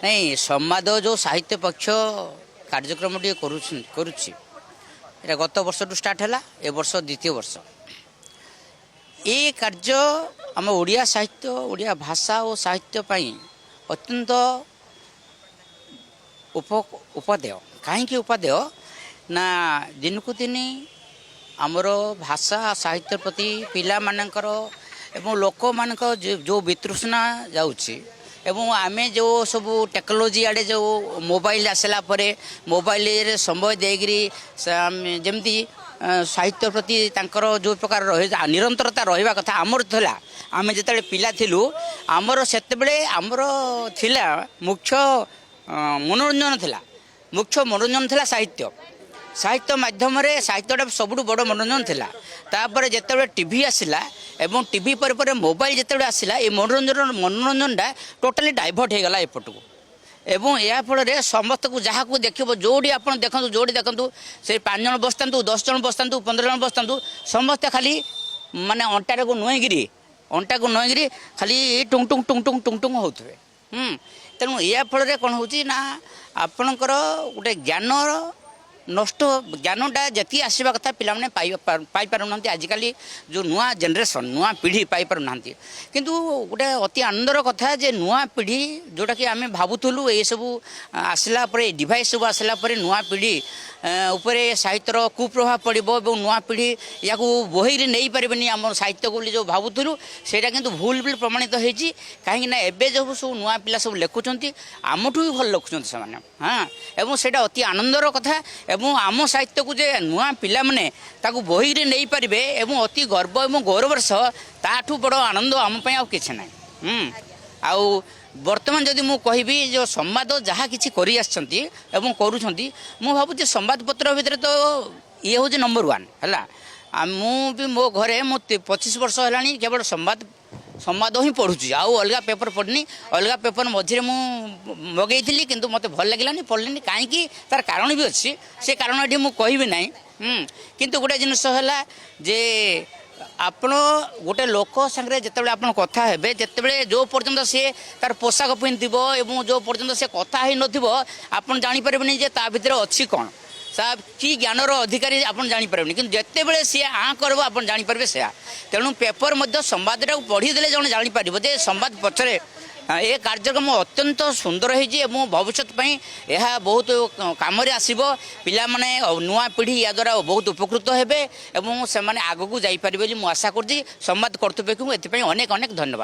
ନାଇଁ, ସମ୍ବାଦ ଯେଉଁ ସାହିତ୍ୟ ପକ୍ଷ କାର୍ଯ୍ୟକ୍ରମ ଟିକେ କରୁଛି, ଏଇଟା ଗତ ବର୍ଷଠୁ ଷ୍ଟାର୍ଟ ହେଲା, ଏ ବର୍ଷ ଦ୍ୱିତୀୟ ବର୍ଷ। ଏ କାର୍ଯ୍ୟ ଆମ ଓଡ଼ିଆ ସାହିତ୍ୟ, ଓଡ଼ିଆ ଭାଷା ଓ ସାହିତ୍ୟ ପାଇଁ ଅତ୍ୟନ୍ତ ଉପାଦେୟ। କାହିଁକି ଉପାଦେୟ ନା, ଦିନକୁ ଦିନ ଆମର ଭାଷା ସାହିତ୍ୟ ପ୍ରତି ପିଲାମାନଙ୍କର ଏବଂ ଲୋକମାନଙ୍କ ଯେଉଁ ବିତୃଷ୍ଣା ଯାଉଛି ଏବଂ ଆମେ ଯେଉଁ ସବୁ ଟେକ୍ନୋଲୋଜି ଆଡ଼େ, ଯେଉଁ ମୋବାଇଲ ଆସିଲା ପରେ ମୋବାଇଲରେ ସମୟ ଦେଇକରି ଆମେ ଯେମିତି ସାହିତ୍ୟ ପ୍ରତି ତାଙ୍କର ଯେଉଁ ପ୍ରକାର ରହି ନିରନ୍ତରତା ରହିବା କଥା ଆମର ଥିଲା। ଆମେ ଯେତେବେଳେ ପିଲା ଥିଲୁ, ଆମର ସେତେବେଳେ ଆମର ଥିଲା ମୁଖ୍ୟ ମନୋରଞ୍ଜନ ଥିଲା, ମୁଖ୍ୟ ମନୋରଞ୍ଜନ ଥିଲା ସାହିତ୍ୟ। ସାହିତ୍ୟ ମାଧ୍ୟମରେ ସାହିତ୍ୟଟା ସବୁଠୁ ବଡ଼ ମନୋରଞ୍ଜନ ଥିଲା। ତାପରେ ଯେତେବେଳେ ଟିଭି ଆସିଲା ଏବଂ ଟିଭି ପରେ ପରେ ମୋବାଇଲ ଯେତେବେଳେ ଆସିଲା, ଏ ମନୋରଞ୍ଜନଟା ଟୋଟାଲି ଡାଇଭର୍ଟ ହେଇଗଲା ଏପଟକୁ। ଏବଂ ଏହା ଫଳରେ ସମସ୍ତଙ୍କୁ, ଯାହାକୁ ଦେଖିବ, ଯେଉଁଠି ଆପଣ ଦେଖନ୍ତୁ, ଯେଉଁଠି ଦେଖନ୍ତୁ, ସେ 5 ଜଣ ବସିଥାନ୍ତୁ, 10 ଜଣ ବସିଥାନ୍ତୁ, 15 ଜଣ ବସିଥାନ୍ତୁ, ସମସ୍ତେ ଖାଲି ମାନେ ଅଣ୍ଟାକୁ ନୁଆଇକିରି ଖାଲି Tongue Tongue Tongue Tongue Tongue Tongue ହେଉଥିବେ। ତେଣୁ ଏହା ଫଳରେ କ'ଣ ହେଉଛି ନା, ଆପଣଙ୍କର ଗୋଟେ ଜ୍ଞାନର ନଷ୍ଟ, ଜ୍ଞାନଟା ଯେତିକି ଆସିବା କଥା ପିଲାମାନେ ପାଇପାରୁନାହାନ୍ତି। ଆଜିକାଲି ଯେଉଁ ନୂଆ ଜେନେରେସନ୍, ନୂଆ ପିଢ଼ି ପାଇପାରୁନାହାନ୍ତି। କିନ୍ତୁ ଗୋଟେ ଅତି ଆନନ୍ଦର କଥା ଯେ ନୂଆ ପିଢ଼ି, ଯେଉଁଟାକି ଆମେ ଭାବୁଥିଲୁ ଏସବୁ ଆସିଲା ପରେ, ଡିଭାଇସ୍ ସବୁ ଆସିଲା ପରେ ନୂଆ ପିଢ଼ି ଉପରେ ସାହିତ୍ୟର କୁପ୍ରଭାବ ପଡ଼ିବ ଏବଂ ନୂଆ ପିଢ଼ି ୟାକୁ ବହିରେ ନେଇପାରିବେନି ଆମର ସାହିତ୍ୟକୁ ବୋଲି ଯେଉଁ ଭାବୁଥିଲୁ, ସେଇଟା କିନ୍ତୁ ଭୁଲ ବୋଲି ପ୍ରମାଣିତ ହେଇଛି। କାହିଁକି ନା ଏବେ ଯେଉଁ ସବୁ ନୂଆ ପିଲା ସବୁ ଲେଖୁଛନ୍ତି, ଆମଠୁ ବି ଭଲ ଲେଖୁଛନ୍ତି ସେମାନେ। ହଁ, ଏବଂ ସେଇଟା ଅତି ଆନନ୍ଦର କଥା। ଏବଂ ଆମ ସାହିତ୍ୟକୁ ଯେ ନୂଆ ପିଲାମାନେ ତାକୁ ବହିରେ ନେଇପାରିବେ ଏବଂ ଅତି ଗର୍ବ ଏବଂ ଗୌରବର ସହ, ତାଠୁ ବଡ଼ ଆନନ୍ଦ ଆମ ପାଇଁ ଆଉ କିଛି ନାହିଁ। ଆଉ ବର୍ତ୍ତମାନ ଯଦି ମୁଁ କହିବି, ଯେଉଁ ସମ୍ବାଦ ଯାହା କିଛି କରି ଆସିଛନ୍ତି ଏବଂ କରୁଛନ୍ତି, ମୁଁ ଭାବୁଛି ସମ୍ବାଦପତ୍ର ଭିତରେ ତ ଇଏ ହେଉଛି ନମ୍ବର ୱାନ୍ ହେଲା। ଆଉ ମୁଁ ବି ମୋ ଘରେ ମୁଁ 25 ବର୍ଷ ହେଲାଣି କେବଳ ସମ୍ବାଦ ହିଁ ପଢ଼ୁଛି, ଆଉ ଅଲଗା ପେପର ପଢ଼ିନି। ଅଲଗା ପେପର ମଝିରେ ମୁଁ ମଗେଇଥିଲି, କିନ୍ତୁ ମୋତେ ଭଲ ଲାଗିଲାନି, ପଢ଼ିଲିନି। କାହିଁକି, ତାର କାରଣ ବି ଅଛି, ସେ କାରଣ ଏଠି ମୁଁ କହିବି ନାହିଁ। କିନ୍ତୁ ଗୋଟେ ଜିନିଷ ହେଲା ଯେ ଆପଣ ଗୋଟେ ଲୋକ ସାଙ୍ଗରେ ଯେତେବେଳେ ଆପଣ କଥା ହେବେ, ଯେତେବେଳେ ଯେଉଁ ପର୍ଯ୍ୟନ୍ତ ସିଏ ତାର ପୋଷାକ ପିନ୍ଧିଥିବ ଏବଂ ଯେଉଁ ପର୍ଯ୍ୟନ୍ତ ସେ କଥା ହେଇନଥିବ, ଆପଣ ଜାଣିପାରିବେନି ଯେ ତା ଭିତରେ ଅଛି କ'ଣ, ତା କି ଜ୍ଞାନର ଅଧିକାରୀ ଆପଣ ଜାଣିପାରିବେନି। କିନ୍ତୁ ଯେତେବେଳେ ସିଏ ଆଁ କରିବ, ଆପଣ ଜାଣିପାରିବେ ସେୟା। ତେଣୁ ପେପର ମଧ୍ୟ ସମ୍ବାଦଟାକୁ ପଢ଼ିଦେଲେ ଜଣେ ଜାଣିପାରିବ ଯେ ସମ୍ବାଦ ପଛରେ ଏ କାର୍ଯ୍ୟକ୍ରମ ଅତ୍ୟନ୍ତ ସୁନ୍ଦର ହେଇଛି ଏବଂ ଭବିଷ୍ୟତ ପାଇଁ ଏହା ବହୁତ କାମରେ ଆସିବ। ପିଲାମାନେ, ନୂଆ ପିଢ଼ି ୟା ଦ୍ୱାରା ବହୁତ ଉପକୃତ ହେବେ ଏବଂ ସେମାନେ ଆଗକୁ ଯାଇପାରିବେ ବୋଲି ମୁଁ ଆଶା କରୁଛି। ସମ୍ବାଦ କର୍ତ୍ତୃପକ୍ଷଙ୍କୁ ଏଥିପାଇଁ ଅନେକ ଅନେକ ଧନ୍ୟବାଦ।